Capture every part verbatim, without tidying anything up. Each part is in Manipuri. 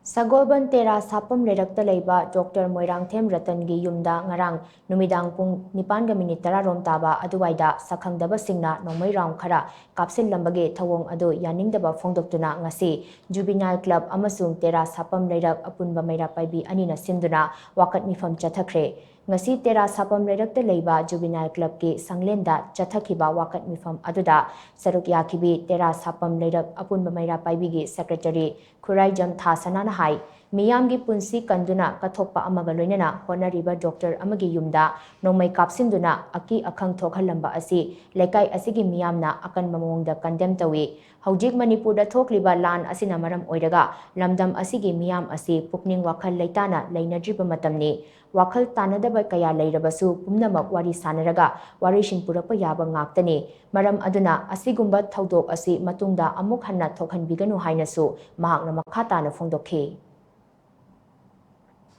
ꯁꯒꯣꯜꯕꯟ ꯇꯦꯔꯥ ꯁꯥꯄꯝ ꯂꯩꯔꯛꯇ ꯂꯩꯕ ꯗꯣꯛꯇꯔ ꯃꯣꯏꯔꯥꯡꯊꯦꯝ ꯔꯇꯟꯒꯤ ꯌꯨꯝꯗ ꯉꯔꯥꯡ ꯅꯨꯃꯤꯗꯥꯡ ꯄꯨꯡ ꯅꯤꯄꯥꯟꯒ ꯃꯤꯅꯤꯠ ꯇꯔꯥ ꯔꯣꯝ ꯇꯥꯕ ꯑꯗꯨꯋꯥꯏꯗ ꯁꯛꯈꯪꯗꯕꯁꯤꯡꯅ ꯅꯣꯡꯃꯩ ꯔꯥꯎꯟ ꯈꯔ ꯀꯥꯞꯁꯤꯜꯂꯝꯕꯒꯤ ꯊꯧꯑꯣꯡ ꯑꯗꯨ ꯌꯥꯅꯤꯡꯗꯕ ꯐꯣꯡꯗꯣꯛꯇꯨꯅ ꯉꯁꯤ ꯖꯨꯕꯤꯅꯥꯏꯜ ꯀ꯭ꯂꯕ ꯑꯃꯁꯨꯡ ꯇꯦꯔꯥ ꯁꯥꯄꯝ ꯂꯩꯔꯛ ꯑꯄꯨꯟꯕ ꯃꯩꯔꯥ ꯄꯥꯏꯕꯤ ꯑꯅꯤꯅ ꯁꯤꯟꯗꯨꯅ ꯋꯥꯀꯠ ꯃꯤꯐꯝ ꯆꯠꯊꯈ꯭ꯔꯦ꯫ ꯉꯁꯤ ꯇꯦꯔꯥ ꯁꯥꯄꯝ ꯂꯩꯔꯛꯇ ꯂꯩꯕ ꯖꯨꯕꯤꯅꯥꯏꯜ ꯀ꯭ꯂꯕꯀꯤ ꯁꯪꯂꯦꯟꯗ ꯆꯠꯊꯈꯤꯕ ꯋꯥꯀꯠ ꯃꯤꯐꯝ ꯑꯗꯨꯗ ꯁꯔꯨꯛ ꯌꯥꯈꯤꯕꯤ ꯇꯦꯔꯥ ꯁꯥꯄꯝ ꯂꯩꯔꯛ ꯑꯄꯨꯟꯕ ꯃꯩꯔꯥ ꯄꯥꯏꯕꯤꯒꯤ ꯁꯦꯀ꯭ꯔꯦꯇꯔꯤ ꯈꯨꯔꯥꯏꯖꯝ ꯊꯥꯁꯅꯥꯅ ꯍꯥꯏ, ꯃꯤꯌꯥꯝꯒꯤ ꯄꯨꯟꯁꯤ ꯀꯟꯗꯨꯅ ꯀꯠꯊꯣꯛꯄ ꯑꯃꯒ ꯂꯣꯏꯅꯅ ꯍꯣꯠꯅꯔꯤꯕ ꯗꯣꯛꯇꯔ ꯑꯃꯒꯤ ꯌꯨꯝꯗ ꯅꯣꯡꯃꯩ ꯀꯥꯞꯁꯤꯟꯗꯨꯅ ꯑꯀꯤ ꯑꯈꯪ ꯊꯣꯛꯍꯜꯂꯝꯕ ꯑꯁꯤ ꯂꯩꯀꯥꯏ ꯑꯁꯤꯒꯤ ꯃꯤꯌꯥꯝꯅ ꯑꯀꯟꯕ ꯃꯑꯣꯡꯗ ꯀꯟꯗꯦꯝ ꯇꯧꯏ꯫ ꯍꯧꯖꯤꯛ ꯃꯅꯤꯄꯨꯔꯗ ꯊꯣꯛꯂꯤꯕ ꯂꯥꯟ ꯑꯁꯤꯅ ꯃꯔꯝ ꯑꯣꯏꯔꯒ ꯂꯝꯗꯝ ꯑꯁꯤꯒꯤ ꯃꯤꯌꯥꯝ ꯑꯁꯤ ꯄꯨꯛꯅꯤꯡ ꯋꯥꯈꯜ ꯂꯩꯇꯥꯅ ꯂꯩꯅꯗ꯭ꯔꯤꯕ ꯃꯇꯝꯅꯤ꯫ ꯋꯥꯈꯜ ꯇꯥꯅꯗꯕ ꯀꯌꯥ ꯂꯩꯔꯕꯁꯨ ꯄꯨꯝꯅꯃꯛ ꯋꯥꯔꯤ ꯁꯥꯟꯅꯔꯒ ꯋꯥꯔꯤꯁꯤꯡ ꯄꯨꯔꯛꯄ ꯌꯥꯕ ꯉꯥꯛꯇꯅꯤ꯫ ꯃꯔꯝ ꯑꯗꯨꯅ ꯑꯁꯤꯒꯨꯝꯕ ꯊꯧꯗꯣꯛ ꯑꯁꯤ ꯃꯇꯨꯡꯗ ꯑꯃꯨꯛ ꯍꯟꯅ ꯊꯣꯛꯍꯟꯕꯤꯒꯅꯨ ꯍꯥꯏꯅꯁꯨ ꯃꯍꯥꯛꯅ ꯃꯈꯥ ꯇꯥꯅ ꯐꯣꯡꯗꯣꯛꯈꯤ꯫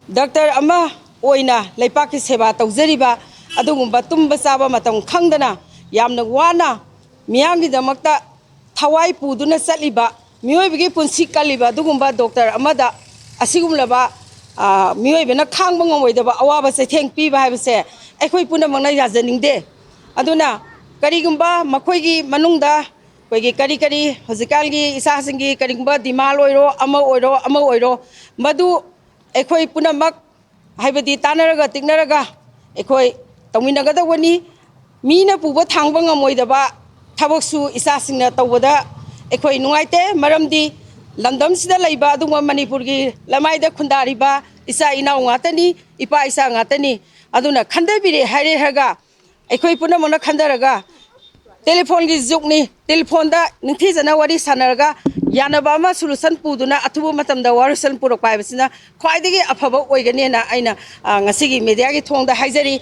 ꯗꯥꯛꯇꯔ ꯑꯃ ꯑꯣꯏꯅ ꯂꯩꯄꯥꯛꯀꯤ ꯁꯦꯕꯥ ꯇꯧꯖꯔꯤꯕ ꯑꯗꯨꯒꯨꯝꯕ ꯇꯨꯝꯕ ꯆꯥꯕ ꯃꯇꯝ ꯈꯪꯗꯅ ꯌꯥꯝꯅ ꯋꯥꯅ ꯃꯤꯌꯥꯝꯒꯤꯗꯃꯛꯇ ꯊꯋꯥꯏ ꯄꯨꯗꯨꯅ ꯆꯠꯂꯤꯕ ꯃꯤꯑꯣꯏꯕꯒꯤ ꯄꯨꯟꯁꯤ ꯀꯜꯂꯤꯕ ꯑꯗꯨꯒꯨꯝꯕ ꯗꯣꯛꯇꯔ ꯑꯃꯗ ꯑꯁꯤꯒꯨꯝꯂꯕ, ꯑ, ꯃꯤꯑꯣꯏꯕꯅ ꯈꯥꯡꯕ ꯉꯝꯃꯣꯏꯗꯕ ꯑꯋꯥꯕ ꯆꯩꯊꯦꯡ ꯄꯤꯕ ꯍꯥꯏꯕꯁꯦ ꯑꯩꯈꯣꯏ ꯄꯨꯝꯅꯃꯛꯅ ꯌꯥꯖꯅꯤꯡꯗꯦ꯫ ꯑꯗꯨꯅ ꯀꯔꯤꯒꯨꯝꯕ ꯃꯈꯣꯏꯒꯤ ꯃꯅꯨꯡꯗ ꯑꯩꯈꯣꯏꯒꯤ ꯀꯔꯤ ꯀꯔꯤ ꯍꯧꯖꯤꯛꯀꯥꯟꯒꯤ ꯏꯆꯥꯁꯤꯡꯒꯤ ꯀꯔꯤꯒꯨꯝꯕ demand ꯑꯣꯏꯔꯣ, ꯑꯃ ꯑꯣꯏꯔꯣ, ꯑꯃ ꯑꯣꯏꯔꯣ, ꯃꯗꯨ ꯑꯩꯈꯣꯏ ꯄꯨꯝꯅꯃꯛ, ꯍꯥꯏꯕꯗꯤ ꯇꯥꯟꯅꯔꯒ ꯇꯤꯛꯅꯔꯒ ꯑꯩꯈꯣꯏ ꯇꯧꯃꯤꯟꯅꯒꯗꯧꯕꯅꯤ꯫ ꯃꯤꯅ ꯄꯨꯕ ꯊꯥꯡꯕ ꯉꯝꯃꯣꯏꯗꯕ ꯊꯕꯛꯁꯨ ꯏꯆꯥꯁꯤꯡꯅ ꯇꯧꯕꯗ ꯑꯩꯈꯣꯏ ꯅꯨꯡꯉꯥꯏꯇꯦ꯫ ꯃꯔꯝꯗꯤ ꯂꯝꯗꯝꯁꯤꯗ ꯂꯩꯕ ꯑꯗꯨꯒꯨꯝꯕ ꯃꯅꯤꯄꯨꯔꯒꯤ ꯂꯃꯥꯏꯗ ꯈꯨꯟꯗꯥꯔꯤꯕ ꯏꯆꯥ ꯏꯅꯥꯎ ꯉꯥꯛꯇꯅꯤ, ꯏꯄꯥ ꯏꯆꯥ ꯉꯥꯛꯇꯅꯤ꯫ ꯑꯗꯨꯅ ꯈꯟꯊꯕꯤꯔꯦ ꯍꯥꯏꯔꯦ ꯍꯥꯏꯔꯒ ꯑꯩꯈꯣꯏ ꯄꯨꯝꯅꯃꯛꯅ ꯈꯟꯊꯔꯒ, ꯇꯦꯂꯤꯐꯣꯟꯒꯤ ꯖꯨꯒꯅꯤ, ꯇꯦꯂꯤꯐꯣꯟꯗ ꯅꯤꯡꯊꯤꯖꯅ ꯋꯥꯔꯤ ꯁꯥꯟꯅꯔꯒ ꯌꯥꯅꯕ ꯑꯃ solution ꯄꯨꯗꯨꯅ ꯑꯊꯨꯕ ꯃꯇꯝꯗ ꯋꯥꯔꯣꯏꯁꯤꯟ ꯄꯨꯔꯛꯄ ꯍꯥꯏꯕꯁꯤꯅ ꯈ꯭ꯋꯥꯏꯗꯒꯤ ꯑꯐꯕ ꯑꯣꯏꯒꯅꯦꯅ ꯑꯩꯅ, ꯑ, ꯉꯁꯤꯒꯤ mediaꯒꯤ ꯊꯣꯡꯗ ꯍꯥꯏꯖꯔꯤ꯫